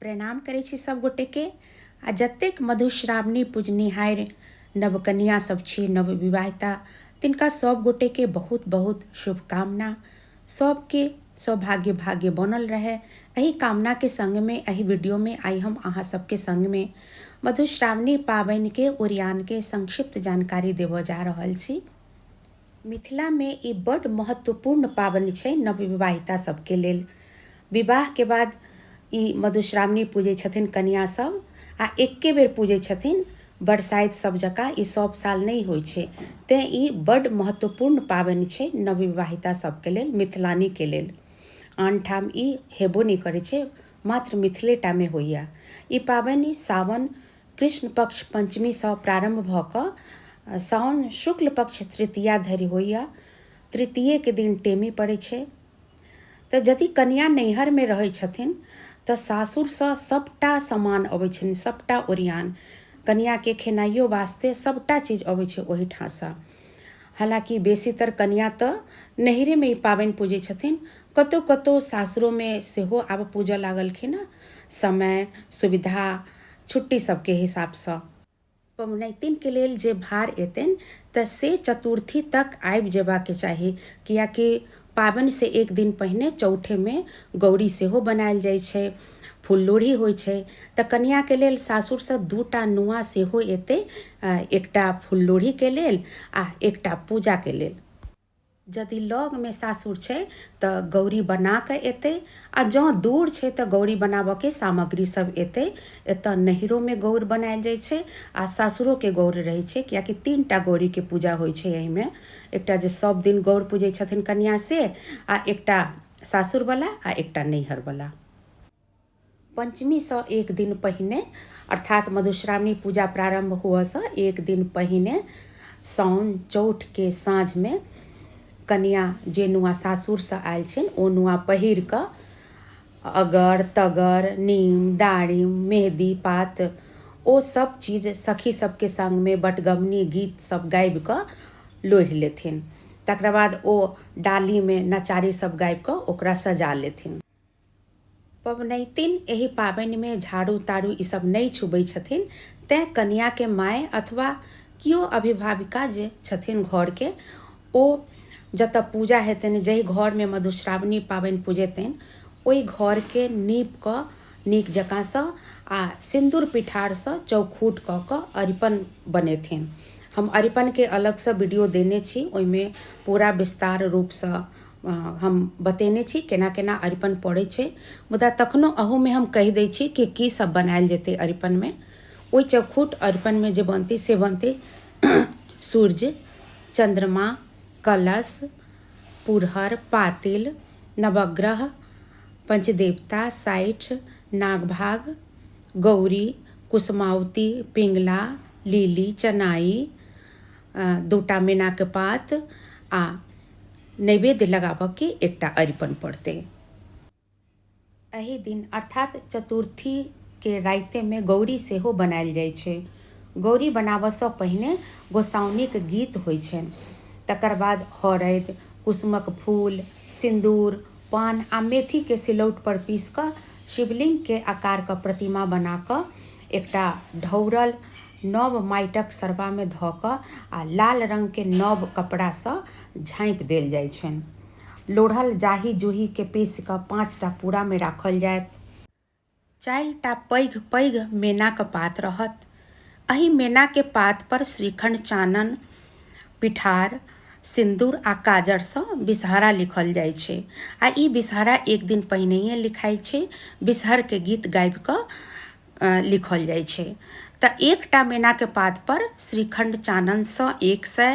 प्रणाम करै छी सब गोटेके आ जतेक मधुश्रावणी पूजनिहारि नवकनिया सब छी, नवविवाहिता, तिनका सब गोटेके बहुत बहुत शुभकामना। सबके सौभाग्य भाग्य बनल रहे एहि कामनाके संगमे एहि वीडियोमे आइ हम अहाँ सबके संगमे मधुश्रावणी पाबनिके ओरियानके संक्षिप्त जानकारी देबऽ जा रहल छी। मिथिलामे ई बड्ड महत्वपूर्ण पाबनि छै नवविवाहिता सबके लेल। विवाहके बाद ई मधुश्रावणी पूजै छथिन कनिया सब आ एके बेर पूजै छथिन, बरसाइत सब जकाँ ई सब साल नहि होइ छै, तेँ ई बड्ड महत्वपूर्ण पाबनि छै नवविवाहिता सबके लेल, मिथिलानीके लेल। आन ठाम ई हेबो नहि करै छै, मात्र मिथिलेटामे होइए। ई पाबनि सावन कृष्ण पक्ष पञ्चमीसँ प्रारम्भ भऽ कऽ साओन शुक्ल पक्ष तृतीया धरि होइए। तृतीयेके दिन टेमी पड़ै छै। तऽ यदि कनिआँ नैहरमे रहै छथिन तऽ सासुरसँ सभटा सामान अबै छनि, सभटा ओरियान, कनिआँके खेनाइयो वास्ते सभटा चीज अबै छै ओहिठामसँ। हालाँकि बेसीतर कनिआँ तऽ नैहरेमे ई पाबनि पूजै छथिन, कतहु कतहु सासुरोमे सेहो आब पूजऽ लागलखिन हँ समय सुविधा छुट्टी सबके हिसाबसँ। पबनैतिनके लेल जे भार एतनि तऽ से चतुर्थी तक आबि जेबाके चाही, किएकि पाबनिसँ एक दिन पहिने चौठेमे गौरी सेहो बनायल जाइ छै, फूल लोढ़ी होइ छै, तऽ कनिआँके लेल सासुरसँ 2टा नुआ सेहो एतै, एकटा फूल लोढ़ीके लेल आ एकटा पूजाके लेल। यदि लगमे सासुर छै तऽ गौरी बना कऽ एतै आ जँ दूर छै तऽ गौरी बनाबऽके सामग्री सब एतै। एतऽ नैहरोमे गौर बनायल जाइ छै आ सासुरोके गौर रहै छै, किएकि 3टा गौरीके पूजा होइ छै एहिमे। एकटा जे सब दिन गौर पूजै छथिन कनिआँ से, आ एकटा सासुरवला आ एकटा नैहरवला। पञ्चमीसँ एक दिन पहिने, अर्थात मधुश्रावणी पूजा प्रारम्भ हुअसँ एक दिन पहिने साउन चौठके साँझमे कनिआँ जे नुआ सासुरसँ आयल छनि ओ नुआ पहिर कऽ अगर तगर नीम दारिम मेहदी पात ओ सब चीज सखी सबके सङ्गमे बटगमनी गीत सब गाबि कऽ लोढ़ि लेथिन। तकरा बाद ओ डालीमे नचारी सब गाबि कऽ ओकरा सजा लेथिन। पबनैतिन एहि पाबनिमे झाड़ू ताड़ू ई सब नहि छुबै छथिन, तेँ कनिआँके माय अथवा कियो अभिभाविका जे छथिन घरके ओ जतऽ पूजा हेतनि, जाहि घरमे मधुश्रावणी पाबनि पुजेतनि ओहि घरके नीप कऽ नीक जकाँसँ आ सिन्दूर पिठारसँ चौखूट कऽ कऽ अरिपन बनेथिन। हम अरिपनके अलगसँ वीडियो देने छी, ओहिमे पूरा विस्तार रूपसँ हम बतेने छी केना केना अरिपन पड़ै छै, मुदा तखनो अहूमे हम कहि दै छी कि की सब बनायल जेतै अरिपनमे। ओहि चौखूट अरिपनमे जे बनतै से बनतै सूर्य, चन्द्रमा, कलश, पुरहर, पातिल, नवग्रह, पंचदेवता, 60, नागभाग, गौरी, कुसुमावती, पिङ्गला, लीली, चनाइ, 2टा मेनाके पात आ नैवेद्य लगाबऽके एकटा अरिपन पड़तै। एहि दिन अर्थात चतुर्थीके रातिमे गौरी सेहो बनायल जाइ छै। गौरी बनाबऽसँ पहिने गोसाउनिक गीत होइ छनि। तकर बाद हरदि, कुसुमक फूल, सिन्दूर, पान आ मेथीके सिलौट पर पीस कऽ शिवलिंगके आकारके प्रतिमा बना कऽ एकटा ढौरल नव माटिक सरबामे धऽ कऽ आ लाल रङ्गके नव कपड़ासँ झाँपि देल जाइ छनि। लोढ़ल जाही जूहीके पीसि कऽ 5टा पूरामे राखल जायत। 4टा पैघ पैघ मेनाक पात रहत। एहि मेनाके पात पर श्रीखण्ड, चानन, पिठार, सिन्दूर आ काजरसँ बिसहरा लिखल जाइ छै आ ई बिसहरा एक दिन पहिनहिए लिखाइ छै। बिसहरके गीत गाबि कऽ लिखल जाइ छै। तऽ एकटा मेनाके पात पर श्रीखण्ड चाननसँ 100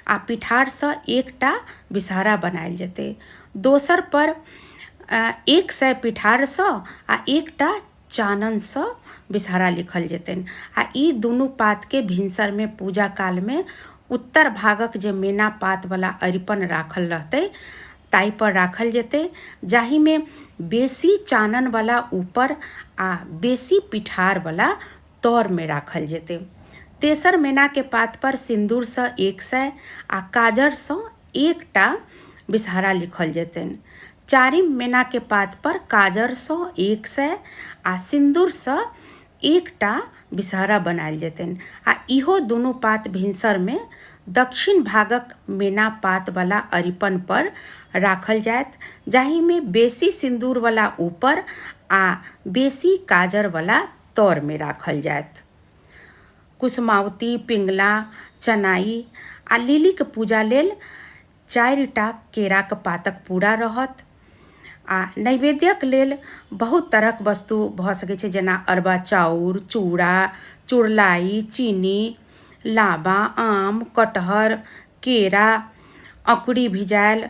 आ पिठारसँ एकटा बिसहरा बनायल जेतै। दोसर पर 100 पिठारसँ आ एकटा चाननसँ बिसहरा लिखल जेतनि आ ई दुनू पातके भिनसरमे पूजा कालमे उत्तर भागक जे मेना पातवला अरिपन राखल रहतै ताहिपर राखल जेतै, जाहिमे बेसी चाननवला ऊपर आ बेसी पिठारवला तरमे राखल जेतै। तेसर मेनाके पातपर सिन्दूरसँ 100 आ काजरसँ एकटा बिसहरा लिखल जेतनि। चारिम मेनाके पातपर काजरसँ 100 आ सिन्दूरसँ एकटा विषहरा बनायल जेतनि आ इहो दुनू पात भिनसरमे दक्षिण भागक मेना पातवला अरिपन पर राखल जायत, जाहिमे बेसी सिन्दूरवला ऊपर आ बेसी काजरवला तरमे राखल जायत। कुसुमावती, पिङ्गला, चनाइ आ लिलीक पूजा लेल 4टा केराक पातक पूरा रहत आ नैवेद्यक लेल बहुत तरहक वस्तु भऽ सकै छै, जेना अरबा चाउर, चूड़ा, चुड़लाई, चीनी, लाबा, आम, कटहर, केरा, अकुड़ी भिजायल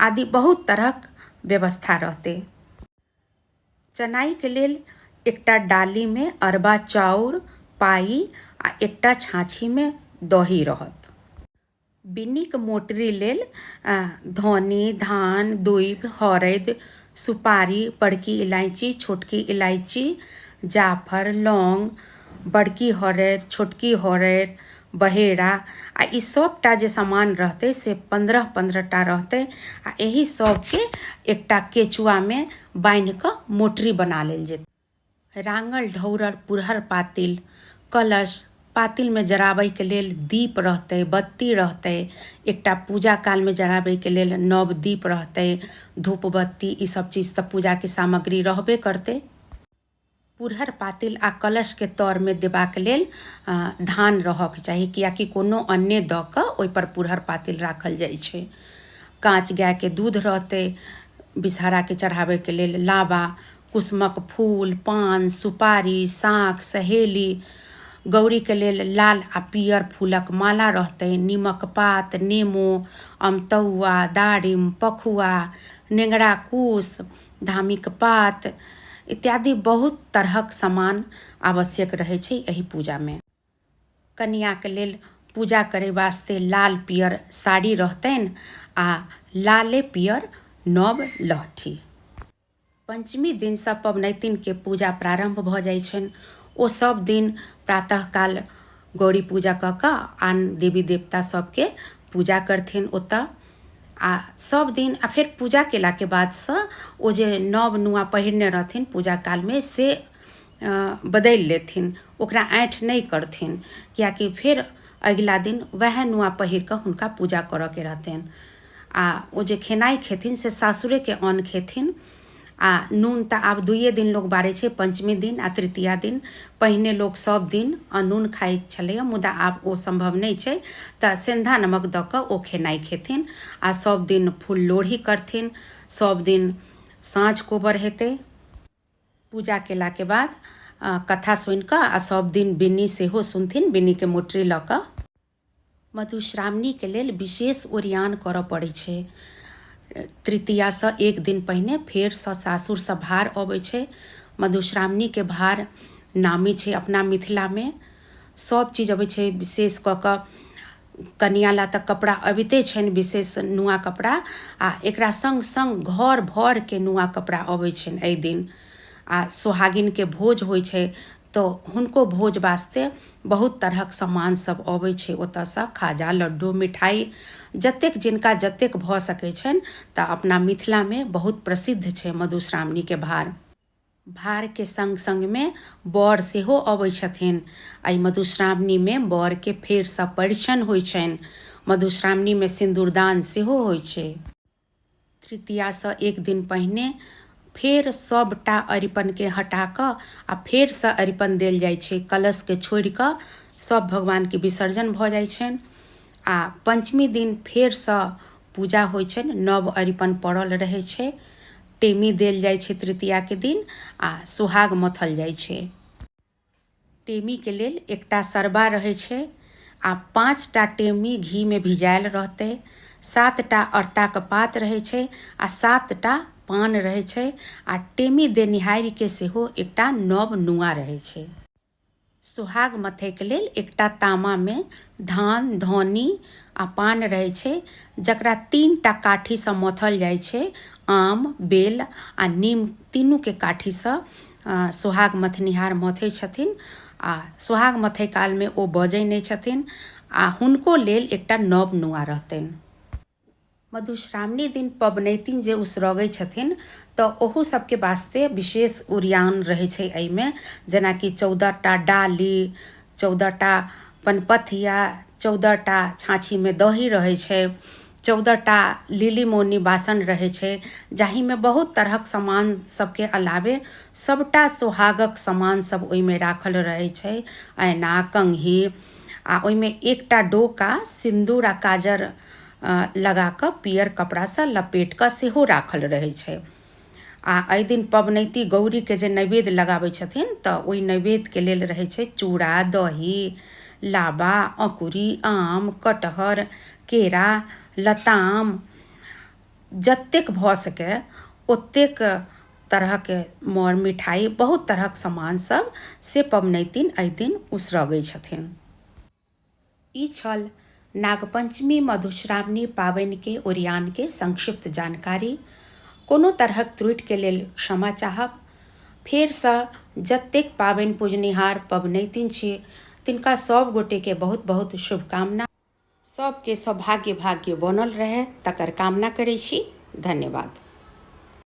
आदि बहुत तरहक व्यवस्था रहतै। चनाइके लेल एकटा डालीमे अरबा चाउर, पाइ आ एकटा छाँछीमे दही रहत। बिन्नीक मोटरी लेल धनी, धान, दूभि, हरदि, सुपारी, बड़की इलायची, छोटकी इलायची, जाफर, लौंग, बड़की हरदि, छोटकी हरदि, बहेड़ा आ ई सबटा जे सामान रहतै से 15-15 टा रहतै आ एहि सबके एकटा केचुआमे बान्हि कऽ मोटरी बना लेल जेतै। राङल ढौरल पुरहर पातिल, कलश, पातिलमे जराबैके लेल दीप रहतै, बत्ती रहतै, एकटा पूजा कालमे जराबैके लेल नव दीप रहतै, धूप बत्ती, ई सब चीज तऽ पूजाके सामग्री रहबे करतै। पुरहर पातिल आ कलशके तरमे देबाक लेल धान रहऽके चाही, कियाकि कोनो अन्ने दऽ कऽ ओहिपर पुरहर पातिल राखल जाइ छै। काँच गायके दूध रहतै, विषहराके चढ़ाबैके लेल लाबा, कुसुमक फूल, पान, सुपारी, साँख, सहेली, गौरीके लेल लाल आ पियर फूलक माला रहतै, नीमक पात, नेमो, अमतौआ, दारिम, पखुआ, नेङ्गरा कुश, धामीक पात इत्यादि बहुत तरहक सामान आवश्यक रहै छै एहि पूजामे। कनियाँके लेल पूजा करै वास्ते लाल पियर साड़ी रहतनि आ लाले पियर नव लहठी। पञ्चमी दिनसँ पबनैतिनके पूजा प्रारम्भ भऽ जाइ छनि। ओ सब दिन प्रातःकाल गौरी पूजा कऽ कऽ आन देवी देवता सबके पूजा करथिन ओतऽ आ सब दिन आ फेर पूजा केलाके बादसँ ओ जे नव नुआ पहिरने रहथिन पूजा कालमे से बदलि लेथिन, ओकरा ऐँठ नहि करथिन, किएकि फेर अगिला दिन वएह नुआ पहिर कऽ हुनका पूजा करऽके रहतनि। आ ओ जे खेनाइ खेथिन से सासुरेके अन्न खेथिन आ नून तऽ आब दुइए दिन लोक बारै छै, पञ्चमी दिन आ तृतीया दिन। पहिने लोक सब दिन अनून खाइ छलैए, मुदा आब ओ सम्भव नहि छै, तऽ सेन्धा नमक दऽ कऽ ओ खेनाइ खेथिन आ सब दिन फूल लोढ़ी करथिन, सब दिन साँझ कोबर हेतै। पूजा केलाके बाद कथा सुनिकऽ आ सब दिन बिन्नी सेहो सुनथिन, बिन्नीके मोटरी लऽ कऽ। मधुश्रावणीके लेल विशेष ओरियान करऽ पड़ै छै। तृतीयासँ एक दिन पहिने फेरसँ सासुरसँ भार अबै छै। मधुश्रावणीके भार नामी छै अपना मिथिलामे। सब चीज अबै छै, विशेष कऽ कऽ कनिआँ लए तऽ कपड़ा अबिते छनि, विशेष नुआ कपड़ा, आ एकरा सङ्ग सङ्ग घर भरिके नुआ कपड़ा अबै छनि एहि दिन। आ सोहागिनके भोज होइ छै तऽ हुनको भोज वास्ते बहुत तरहक सामान सब अबै छै ओतऽसँ, खाजा, लड्डू, मिठाइ, जतेक जिनका जतेक भऽ सकै छनि। तऽ अपना मिथिलामे बहुत प्रसिद्ध छै मधुश्रावणीके भार। भारके सङ्ग सङ्गमे वर सेहो अबै छथिन। एहि मधुश्रावणीमे वरके फेरसँ परिछन होइ छनि। मधुश्रावणीमे सिन्दूरदान सेहो होइ छै। तृतीयासँ एक दिन पहिने फेर सभटा अरिपनके हटा कऽ आ फेरसँ अरिपन देल जाइ छै। कलशके छोड़ि कऽ सभ भगवानके विसर्जन भऽ जाइ छनि आ पञ्चमी दिन फेरसँ पूजा होइ छनि। नव अरिपन पड़ल रहै छै, टेमी देल जाइ छै तृतीयाके दिन आ सोहाग मथल जाइ छै। टेमीके लेल एकटा सरबा रहै छै आ 5टा टेमी घीमे भिजायल रहतै, 7टा अरताके पात रहै छै आ 7टा पान रहै छै आ टेमी देनिहारिके सेहो एकटा नव नुआ रहै छै। सोहाग मथैके लेल एकटा तामामे धान, धौनी आ पान रहै छै, जकरा 3टा काठीसँ मथल जाइ छै। आम, बेल आ नीम तीनूके काठीसँ सोहाग मथनिहार मथै छथिन आ सोहाग मथै कालमे ओ बजै नहि छथिन आ हुनको लेल एकटा नव नुआ रहतनि। मधुश्रावणी दिन पबनैतिन जे उसरगै छथिन तऽ ओहू सबके वास्ते विशेष ओरियान रहै छै एहिमे, जेनाकि 14 टा डाली, 14 टा पनपथिया, 14 टा छाँछीमे दही रहै छै, 14 टा लिली मौनी बासन रहै छै, जाहिमे बहुत तरहक सामान सबके अलावे सबटा सोहागक सामान सब ओहिमे राखल रहै छै, ऐना, कंघी, आ ओहिमे एकटा डोका सिन्दूर आ काजर लगा कऽ पीयर कपड़ासँ लपेट कऽ सेहो राखल रहै छै। आ एहि दिन पबनैती गौरीके जे नैवेद्य लगाबै छथिन तऽ ओहि नैवेद्यके लेल रहै छै चूड़ा, दही, लाबा, अँकुरी, आम, कटहर, केरा, लताम, जतेक भऽ सकै ओतेक तरहके मर मिठाइ, बहुत तरहक सामान सब से पबनैतिन एहि दिन उसरगै छथिन। ई छल नागपंचमी मधुश्रावणी पाबनिके ओरियानके संक्षिप्त जानकारी। कोनो तरहक त्रुटिके लेल क्षमा चाहब। फेरसँ जतेक पाबनि पूजनिहार पबनैतिन छी तिनका सब गोटेके बहुत बहुत शुभकामना। सबके सौभाग्य भाग्य बनल रहए तकर कामना करै छी। धन्यवाद।